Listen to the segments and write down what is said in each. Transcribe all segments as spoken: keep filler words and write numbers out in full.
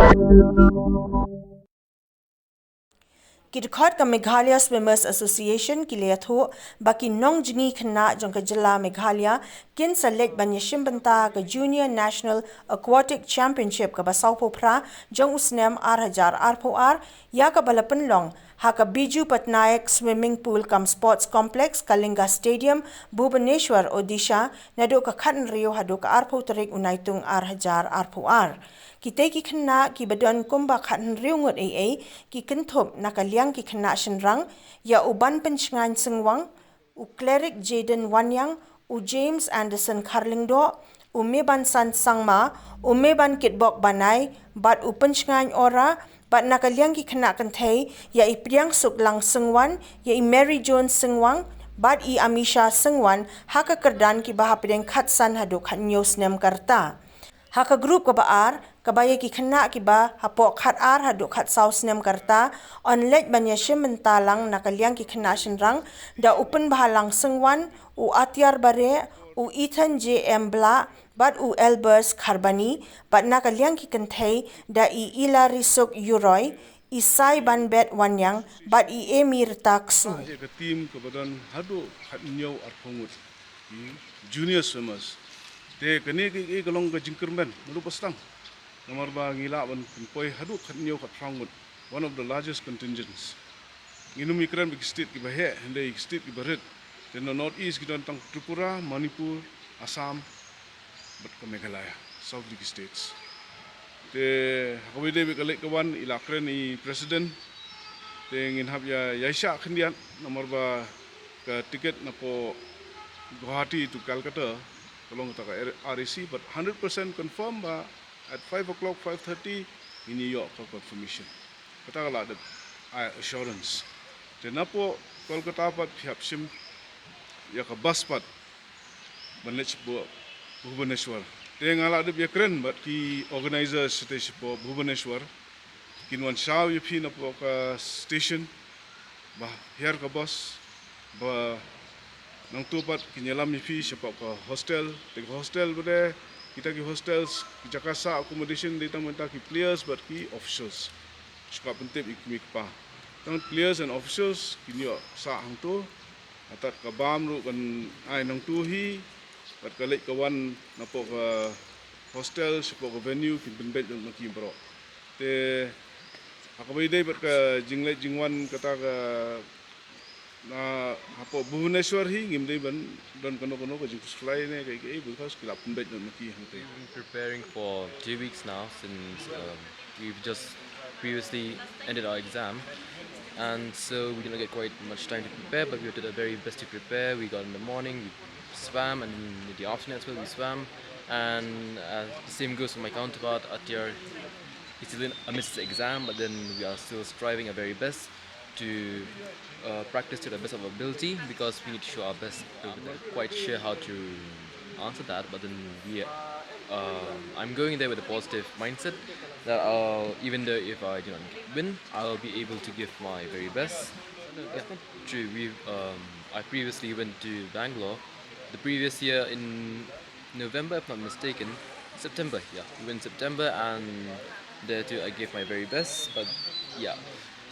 Ki dkhot ka Meghalaya Swimmers Association ki la ïathuh ba ki nongjngi khynnah jong ka jylla Meghalaya kin sa leit ban ïashim bynta ka Junior National Aquatic Championship kaba sawphew phra jong u snem ar hajar arphew ar, ïa kaba la pynlong ha ka Biju Patnaik Swimming Pool cum Sports Complex, Kalinga Stadium, Bhubaneswar, Odisha, naduh ka khathynriew haduh ka arphew tarik u Naitung ar hajar arphew ar. Kitei ki khynnah kiba don kumba khathynriew ngut ei ei ki kynthup na ka liang ki khynnah shynrang, ïa u Banpynshngaiñ Syngwang, u Cleric Jayden Wanniang, u James Anderson Kharlyngdoh, u Mebansan Sangma, u Mebankitbok Banai, bad u Pynshngaiñ Ora, bad na ka liang ki khynnah kynthei, ïa i Priangsuklang Syngwan, ïa i Mary Jones Syngwang, bad i Amisha Syngwan, ha ka kyrdan kiba hapdeng khatsan haduh khathynñiew snem ka rta. Ha ka group kaba ar, kaba ïa ki khynnah kiba hapoh khatar haduh khatsaw snem ka rta, yn leit ban ïashim bynta lang na ka liang ki khynnah shynrang, da u Pynbhalang Syngwan, u Atiar Bareh, u Ethan J M Blah, bad u Elbers Kharbani, bad na ka liang ki kynthei, da i Ilarisuk Yuroi, i Saibanbet Wanniang, bad i Amy Rta Ksu. Ka team kaba don haduh khathynñiew arphew ngut ki junior swimmers. Te kane ka, ka long ka jingkyrmen, naduh ba sdang. Namar ba ngi lah ban pynpoi haduh khathynñiew khatphra ngut, one of the largest contingents. Ngin ym ïakren ba ki state kiba heh, hynrei ki state kiba rit. Te na North East ki don tang Tripura, Manipur, Assam, bad ka Meghalaya, south dei ki states. Te ha kaba ïadei bad ka leit ka wan, i la kren i president. Te ngin hap ïa, ïa shah khyndiat, namar ba ka ticket napoh Guwahati to Calcutta ka long kata ka R A C, but hundred percent confirm ba at five o'clock, five thirty ngin ïoh ka confirmation. Kata ka la dep ai assurance. Te napoh Kolkata pat phi hap shim ïa ka bus pat ban leit shapoh Bhubaneswar. Te nga la dep ïakren bad ki organizers shatei shapoh Bhubaneswar, kin wan shaw ïa phi napoh ka station, ba hiar ka bus, ba nangtu pat kin ïalam ïa phi shapoh ka hostel. Te ka hostel ba dei, kita ki hostels, ki jaka sah accommodation dei tang mynta ki players bad ki officials. Shu kwah pyntip ïa ki kmie ki kpa. Tang players and officials kin ïoh sah hangtu. Hatat ka bam ruh kan ai nangtu hi, bad ka leit ka wan napoh ka hostel, shapoh ka venue, kin pynbeit lut ma ki baroh. Te ha kaba ïadei bad ka jingleit jingwan kata ka, na hapoh Bhubaneswar hi, ngim dei ban don kano kano ka jingkhuslai ne kaei kaei, because ki la pynbeit lut ma ki hangtei. We've been preparing for two weeks now since, um, we've just previously ended our exam, and so we did not get quite much time to prepare, but we did our very best to prepare. We got in the morning, we swam, and in the afternoon as well, we swam. And, uh, the same goes for my counterpart, Atyar. He's still in amidst the exam, but then we are still striving our very best to, uh, practice to the best of our ability, because we need to show our best. I'm not quite sure how to answer that, but then we, um, I'm going there with a positive mindset that, uh, even though if I do not win, I'll be able to give my very best. Yeah, true. We, um, I previously went to Bangalore the previous year in November, if not mistaken. September, yeah. We went September, and there too I gave my very best. But yeah,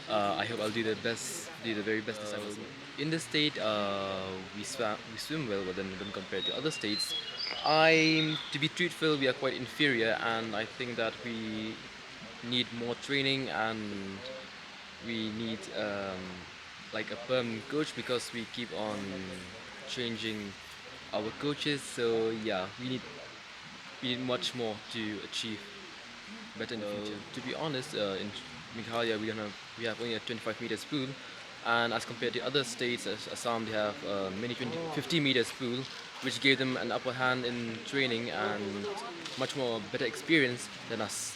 uh, I hope I'll do the best, do the very best this time also. In the state, uh, we swam, we swim well, but then when compared to other states, I, to be truthful, we are quite inferior, and I think that we need more training, and we need, um, like, a permanent coach, because we keep on changing our coaches. So yeah, we need, we need much more to achieve better in the future. To be honest, uh, in Meghalaya, we don't have, we have only a twenty-five meters pool, and as compared to other states, as Assam, they have, uh, many twenty, fifty meters pool, which gave them an upper hand in training and much more better experience than us.